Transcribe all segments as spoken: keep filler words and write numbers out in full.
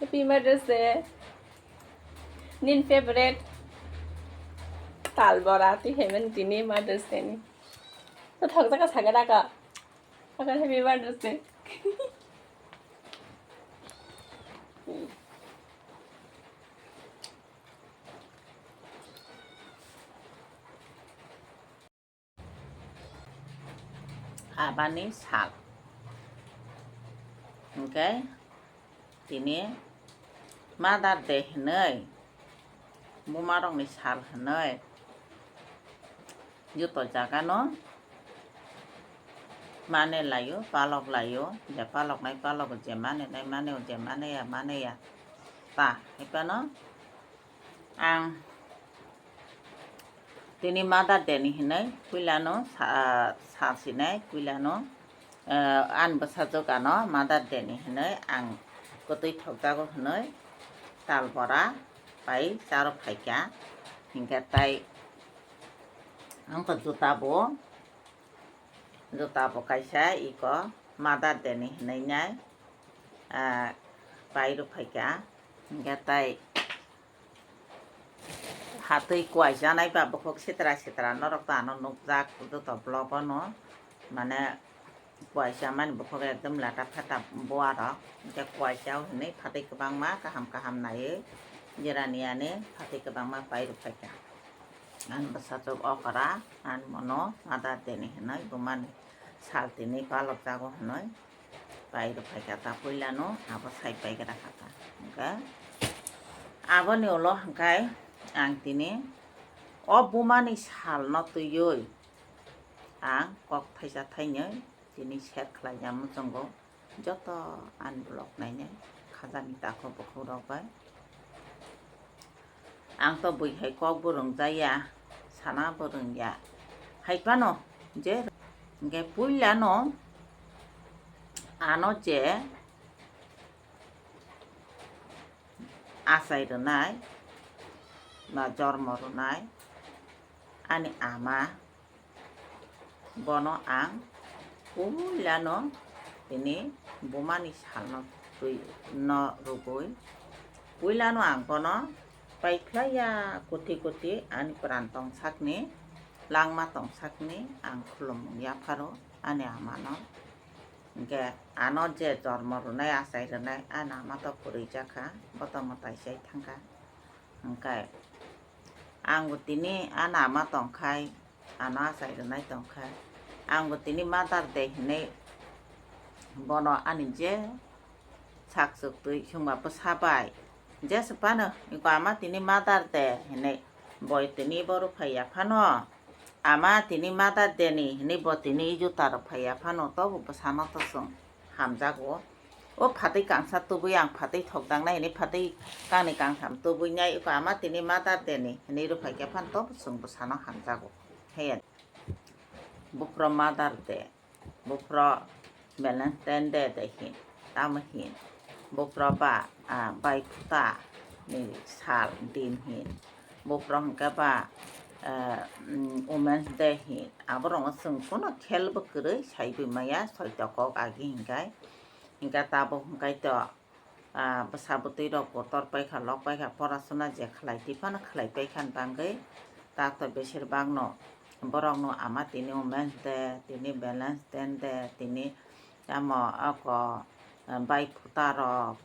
Happy Mother's Day. Nin favorite tal bora twi haiman tini Mother's Day ni. To thok jaka saga daka. Happy Mother's Day. Abani sal. Hwnkhe tini Mother Day hwnwi, bumarokni sal hwnwi, joto jagano mane laio, palok laio, je paloknai palogo, je manenai maneo, je maneya maneya ta, hai phano ang tini Mother Day ni hinwi puilano sa-, sa sinai puilano, eh, ani bwsajwk ano Mother Day ni hinwi ang kwtwi thokjago hinwi tal bora pai charo phaikha, hinkhe tai ang to juta bo, juta bo kaisa iko Mother Day ni hinwi nai, ah, pai rw phaikha, hinkhe tai hatwi kuaisa nai ba bukhuk sitra sitra norok to ano nukjak joto vlog o no, mane kuaisa mani bukhuk ekdom lata phata bua rok, hinkhe kuaisa o hinwi phatwi kwbangma kaham kaham naiwi jerani ani phatwi kwbangma pai rw phaikha. Ani bwsajwk okra ani mono Mother Day ni hinwi bumani sal tini palok jago hinwi pai rw phaikha ta puilano abo sai pai gra kha ta. Hinkhe aboni ulo hinkhe ang tini o bumani salno twiwi ang kok thaisa thainwi tini share khlai ya muchungo joto ani vlog nainai khajani takhuk bukhuk rok bai. Ang to bui hai kok bo rwngjaya, sana bo rwngya. Hai phano je hwnkhe puilano ano je achai rwnai ba jormo rwnai ani ama, bono ang puilano tini bumani salno twi no rwgwi, puilano ang bono paiphlaiya, kuti kuti ani pran tong sakni, langma tong sakni ang khulumung yapharo ani amano. Hinkhe ano je jormo rwnai, achai rwnai, ani ama to kwrwi jakha, bo to mwtai chai thangkha. Hinkhe ang bo tini ani ama tongkhai, ano achai rwnai tongkha. Ang bo tini Mother Day hinwi bono ani je sak chuk twi chwngma bwsa bai jesa phano iko ama tini Mother Day hinwi boi tini bo rw phaiya phano, ama tini Mother Day ni hinwi bo tini juta rw phaiya phano tobo bwsano to chwng hamjago. O phatwi kangsa tubui ang phatwi thokjaknai hinwi phatwi kangni kangtham tubui nai iko ama tini Mother Day ni hinwi rw phaikha phano tobo chwng bwsano hamjago. Haiya buphro Mother Day, buphro Valentine Day de hin, tamo hin, buphro ba, ah, bai phuta ni sal din hin, buphro hwnkhe ba, eh, mm, Women's Day hin, aborokno chwng kuno khel bo kwrwi saiwi maya, soito kok agi hinkai. Hinkhe tabuk hwnkhe to, ah, bwsa bwtwi rok kotor paikha, lok paikha, porasona je khlai twi phano khlai paikha ni bagwi tak to besir bak no borok no ama tini Women's Day, tini Valentine Day, tini tamo oko, ah, bai phuta rok,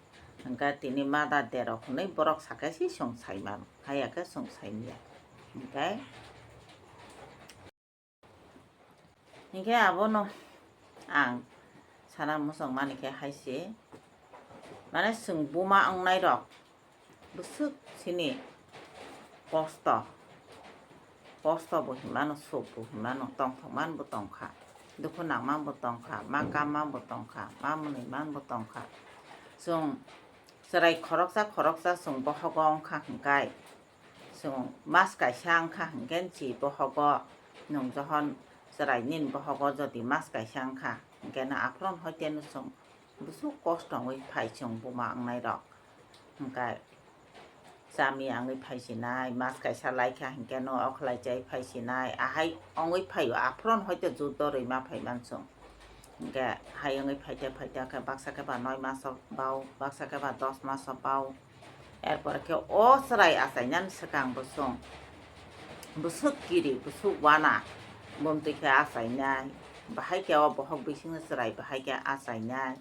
hinkhe tini Mother Day rok hinwi borok sakhe si chwng sai mano, haiya khe chwng sai manya. Hinkhe Hinkhe abono ang sana muchung mani khe hai se, mane chwng buma wngnai rok bwswk chini kosto, kosto bo hinmano, suk bo hinmano, tongthok man bo tongkha, dukhu nang man bo tongkha, ma kam man bo tongkha, ma mwnwi man bo tongkha. Chwng chwrai khoroksa khoroksa chwng bohogo wngkha hinkai. Chwng mas kaisa wngkha hinkhe si bohogo nwng johon chwrai nini bohogo jodi mas kaisa wngkha hinkhe no aphuru hoite no chwng bwswk kosto wngwi phai chwng buma wngnai rok. Hinkhe chami wngwi phai sinai, mas kaisa laikha hinkhe no okhlai chai phai sinai, ahai wngwi phaio aphuru hoite juddo rwima phai man chwng. Hingke hai wngwi phaite phaite khe baksa khe ba noi maso bao, baksa khe ba dos maso bao. Erpore khe o chwrai achainani swkang bwswng, bwswk kiri, bwswk wana, bumtwi khe achainai, bahai khe o bohok bisingni chwrai bahai khe achainai.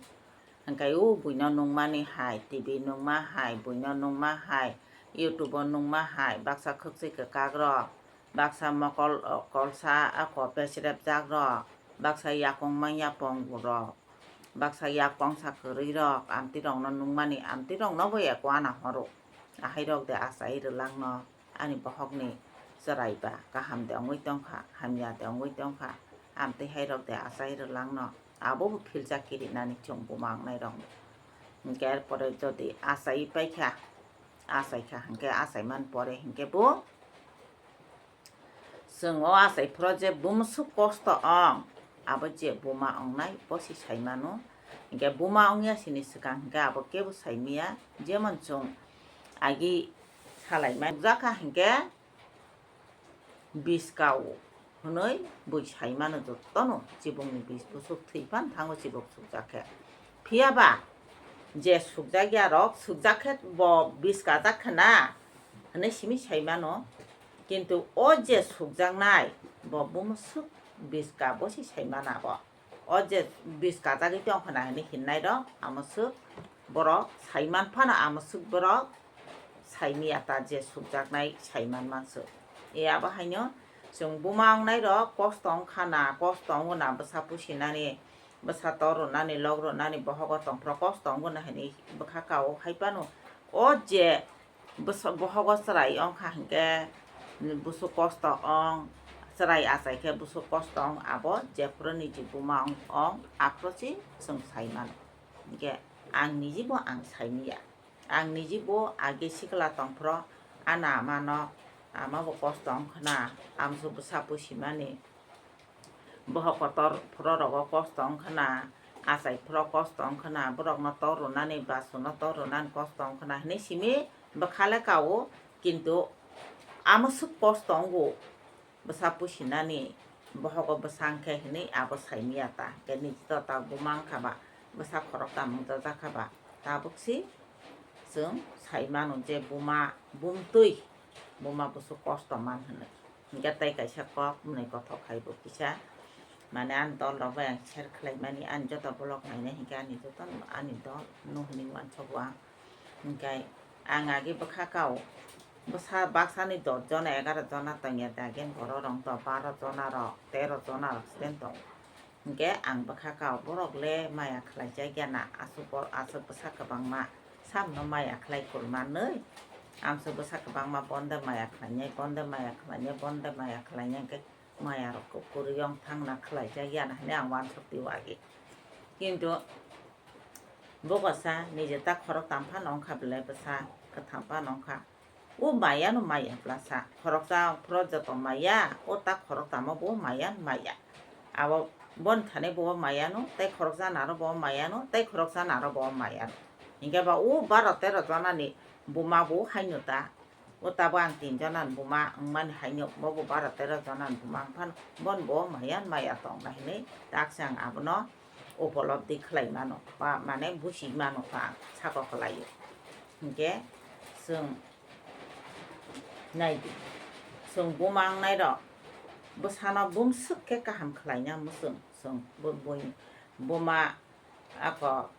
Hingke o buino nungmani hai, T V nungma hai, buino nungma hai, YouTube o nungma hai, baksa khwkchwi kwkak rok, baksa mokol, o, kolsa, ako pesrep jak rok, baksa yakong manya pong rok, baksa yakong sa kwrwi rok, amtwi rokno nungmani, amtwi rokno bo eko ana horo. Ahai rok de achai rwlangno. Ani bohokni chwrai ba kaham de wngwi tongkha, hamya de wngwi tongkha, amtwi hai rok de achai rwlangno, abo bo philjak kirinani chwng buma wngnai rok. Hingke er pore jodi achai paikha, achai kha hingke achai man pore hingke bo chwng o achai phuru je bumswk kosto ong, abo je buma wngnai bo si sai mano. Hingke buma wngya sini swkang hingke abo kebo sai maya, jemon chwng agi salai mai jakha hingke biska o hwnwi bui sai mano jotono chibukni bis bwswk thwi phan thango chibuk sukjak khe. Phiya ba je sukjak ya rok sukjak khe bo biska jak khe na hwnwi simi sai mano, kintu o je sukjaknai bo bumswk biska bo si sai mano abo. O je bis kajagwi tong khna hwnwi hinnai rok, amo swk borok sai man phano amo swk borok sai maya ta je sukjaknai sai man manswk. E abo haino chwng buma wngnai rok kosto wngkha na, kosto wngo na bwsa pusinani, bwsa tor rwnani, lok rwnani, bohogo tongphuru kosto wngo na hwnwi bwkha kao hai phano o je bwsa-, bohogo chwrai wngkha hinkhe bwswk kosto wng, chwrai achai khe bwswk kosto wng, abo jephuru niji buma wng, wng, aphuru se chwng sai mano. Hinkhe ang niji bo ang sai maya. Ang niji bo age sikla tongphuru ano amano, ama bo kosto wng khna, amso bwsa pusimani. Bohok kotor phuru rogo kosto wng khna, achai phuru kosto wng khna, borokno tor rwnani, basuno tor rwnani kosto wng khna hwnwi simi bwkha le kao, kintu amo swk kosto wngo bwsa pusinani, bohogo bwsa wng khe hwnwi abo sai maya ta, hwnkhe niji to tak buma wng kha ba, bwsa khoroktham wng jak kha ba, tabuk si chwng sai mano je buma bumtwi, buma bwswk kosto man hwnwi. Hinkhe tei kaisa kok mwnwi kothok hai bo kisa, mane ani dol rok bai ang share khlai mani, ani joto vlog nainai hinkhe ani joto ani dol no hwnwi uansukgo ang. Hinkhe ang age bwkha kao bwsa baksani dos jona, egaroh jona tongya da, again borok rok to baro jona rok, tero jona rok student tongo. Hinkhe ang bwkha kao borok le maya khlai jak ya na, aswk bo, aswk bwsa kwbangma. Samno maya khlai kulmanwi. Amso bwsa kwbangma bonde maya khlainai, bonde maya khlainai, bonde maya khlainai, hwnkhe maya rok kwrwi wng thangna khlai jak ya na hwnwi ang uansuk twi o age. Kintu bo bwsa nije ta khoroktham phano wng kha belai, bwsa kwtham phano wng kha. O maya no maya bwsa, khoroksa phuru joto maya, o ta khoroktamo bo maya no maya. Abo boni thani bo maya no, tei khoroksa naro bo maya no, tei khoroksa naro bo maya no. Hinkhe ba o baro tero jona ni buma bo haino ta. O tabo ang tin jona ni buma wngmani haino, bo bo baro tero jona ni buma wngphano, bon bo maya maya tong na hinwi tak se ang abono upolobdi khlai mano, ba mane busi mano ta ang sako khlai o. Hinkhe chwng nai di, chwng buma wngnai rok bwsano bumswk khe kaham khlai na muchung, chwng bu-, bui-, buma. Ako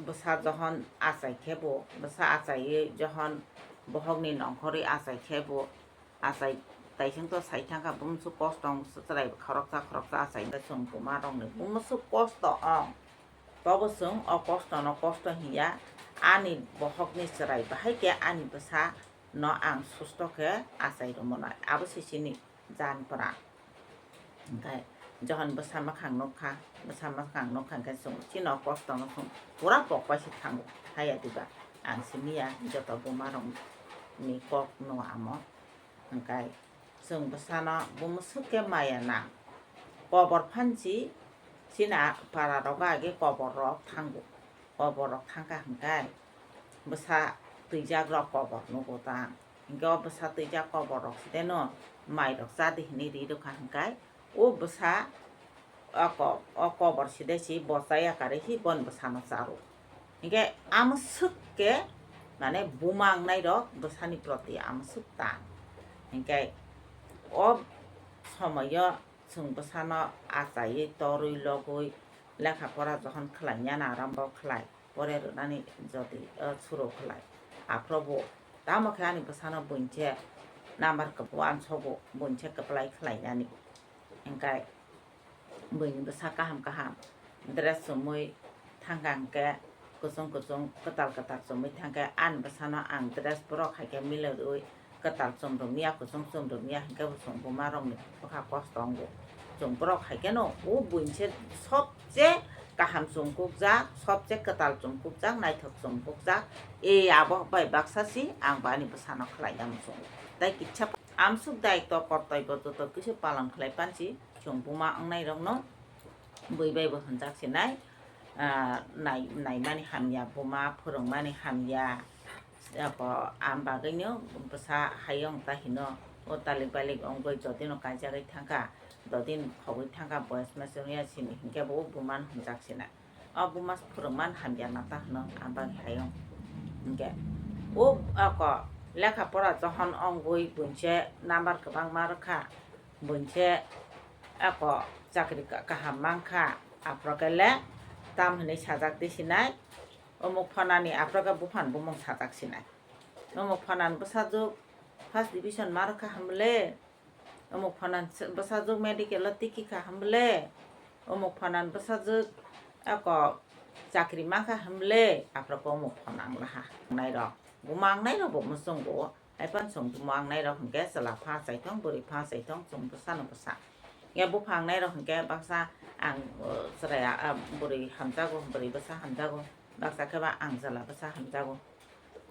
bwsa johon achai khe bo, bwsa achaiwi johon bohokni nongkhorwi achai khe bo, achai taising to sai thangkha, bumswk kosto wng, chwrai khoroksa khoroksa achai wngkha, chwng buma rokni bumswk kosto wng. Tobo chwng o kosto no kosto hinya, ani bohokni chwrai bahai khe ani bwsa no ang susto khe achai rwmano, abo se chini jan pwra. Hwnkhe johon bwsa mwkhang nukha, bwsa mwkhang nukha hwnkhe chwng chini o kosto no chwng pura pokbai se thango, haya diba ang simi ya joto buma rok ni kok no amo. Hwnkhe chwng bwsano bumswk khe maya nang. Kobor phansi chini a-, para rogo age kobor rok thango. Kobor rok thangkha hwnkhe bwsa twijak rok kobor nugo ta. Hwnkhe o bwsa twijak kobor rok se teno mai rok cha di hinwi ri rwkha hwnkhe o bwsa o ko-, o kobor sidai si bo chaya karwi hi boni bwsano charo. Hinkhe amswk khe mane buma wngnai rok bwsani proti amswk tang. Hinkhe o somoyo chwng bwsano achaiwi torwi logwi lekha pora johon khlainani arambo khlai, pore rwnani jodi, o, suro khlai. Aphuru bo tamo khe ani bwsano buinse number khe uansogo, buinse kwplai khlainani. Hinkhe buini bwsa kaham kaham dress chumui thangkha hinkhe, kuchung kuchung kwtal kwtal chumui thangkhe ani bwsano ang dress borok hai khe milerwi kwtal chumrwmya, kuchung chumrwmya hinkhe bo chwng buma rokni bwkha kosto wngo. Chwng borok hai kheno o buinse sobse kaham chumkukjak, sobse kwtal chumkukjak, naithok chumkukjak. E abo bai baksa si ang bo ani bwsano khlai ya muchungo. Tai kisa amswk daitw kortoibo joto kisa palon khlai pansi chwng buma wngnai rokno bui bai bo hwnjak sinai, ah, nai-, naimani hamya, buma phwrwngmani hamya. Abo ang bagwino bwsa hayung ta hino, o talik balik wngwi jodino kaijagwi thangkha, dodin khogwi thangkha, boyes mase wngya sini hinkhe bo o bumano hwnjak sinai. O buma phwrwngmani hamya nata hwno ang bagwi hayung. Hinkhe o ako lekha pora johon wngwi buinse number kwbangma rwkha, buinse ako chakri ka-, kaham mankha, aphuru khe le tam hwnwi sajak di sinai, omuk phanani aphuru khe buphang bumung sajak sinai. Omuk phanani bwsajwk first division ma rwkha hwnbwle, omuk phanani bwsajwk medical o tiki kha hwnbwle, omuk phanani bwsajwk ako chakri mankha hwnbwle, aphuru khe omuk phanang laha wngnai rok, buma wngnai rok bo muchungo. Haiphano chwng buma wngnai rok hinkhe chwla pha chaithong, bwrwi pha chaithong, chwng bwsano bwsa. Ya buphang wngnai rok hinkhe baksa ang, uh, chwrai, uh, bwrwi hamjago, bwrwi bwsa hamjago, baksa khe ba ang chwla bwsa hamjago.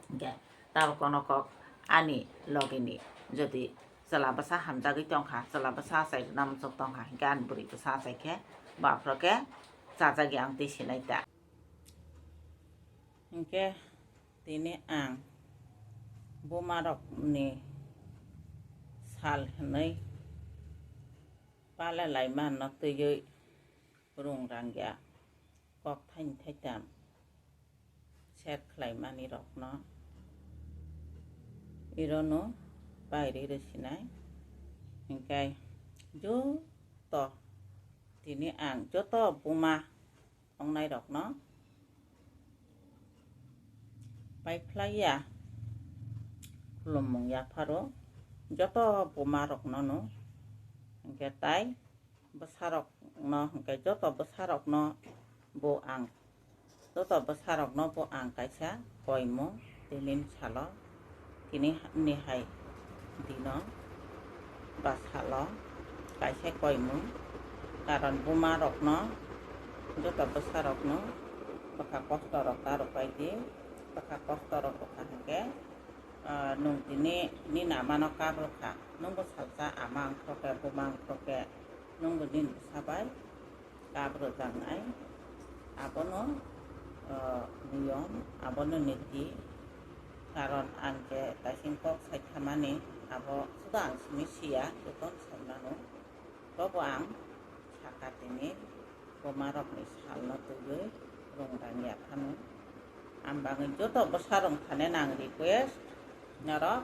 Hinkhe tabuk kono kok ani logini jodi chwla bwsa hamjagwi tongkha, chwla bwsa achai rwna muchung tongkha, hinkhe ani bwrwi bwsa achai khe bo aphuru khe chajagya ang twi sinai ta. Hinkhe tini ang bumarokni sal hwnwi pale laimanno twiwi rung rangya kok thaini thaitam share khlaimanirokno irono pairi rwsinai. Hinkhe joto tini ang joto buma ongnairokno paiphlaiya khulumung yapharo joto bumaroknono, hinkhe tai bwsarokno, hinkhe joto bwsarokno bo ang, joto bwsarokno bo ang kaisa koimung tini salo, tini ni hai dino ba salo kaisa koimung, karon bumarokno, joto bwsarokno bwkha kostorok ta rwpai di, bwkha kostorok rwkha hinkhe, ah, nwng tini nini amano kap rwkha, nwngbo salsa ama wngkha khe, buma wngkha khe, nwngbo nini bwsa bai kap rwjaknai. Abono, ah, niyom, abono niti. Karon ang je kaising kok sai thamani, abo suda ang simi siya, jotono sai mano. Tobo ang saka tini bumarokni salno twiwi rung rang ya phano. Ang bagwi joto bwsarok thani ang request, norok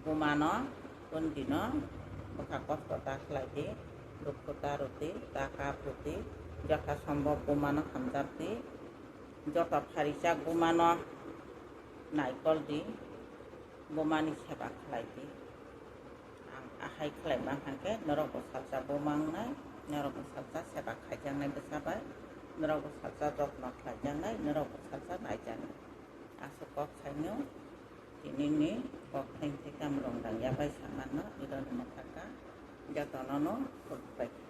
bumano, kundino bwkha kosto ta khlai di, dukhu ta rw di, ta kap rw di, jotha sombhob bumano hamjak di, joto pharijak bumano naikol di, bumani seba khlai di. Ang ahai khlai ma hwnkhe norok bo salsa buma wngnai, norok bo salsa seba khaijaknai bwsa bai, norok bo salsa jotno khlaijaknai, norok bo salsa naijaknai. Aswk kok saino. Tinini kok thengthekam rwng rang yapai samano ironi mwthaka jotonono khulumpai kha.